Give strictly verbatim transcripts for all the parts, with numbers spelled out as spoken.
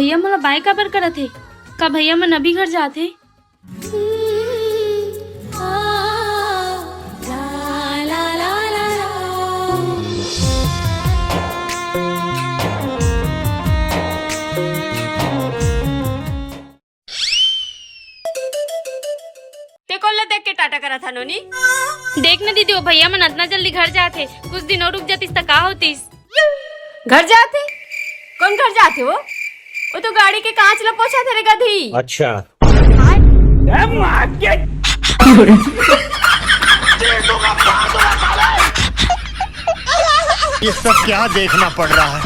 भैया मोला बाय काबर करत हे? का भैया मन अभी घर जात हे? ते कोन ला देख के टाटा करत हा नोनी? देख ना दीदी, वो भैया मन अतना जल्दी घर जात हे, कुछ दिन और रुक जातिस त का होतिस? घर जात हे? कोन घर जात हे वो? वो तो गाड़ी के कांच ला पोछत हे रे गधी। अच्छा। ये सब क्या देखना पड़ रहा है?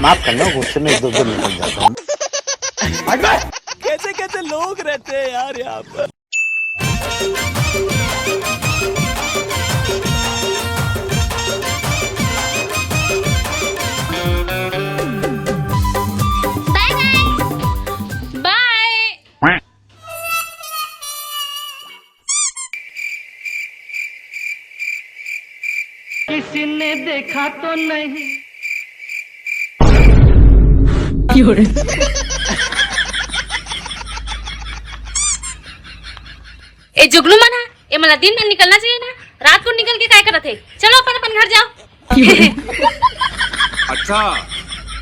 माफ करना, गुस्से में इधर उधर निकल जाता हूँ। कैसे कैसे लोग रहते हैं यार यहाँ पर। बाय बाय। बाय। किसी ने देखा तो नहीं? ए जुगनू मन हा, ए मन ला दिन में निकलना चाहिए ना, रात को निकल के काय करत हे? चलो अपन अपन घर जाओ। अच्छा,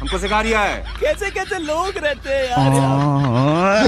हमको सिखा रिया है। कैसे कैसे लोग रहते हैं यार यहाँ।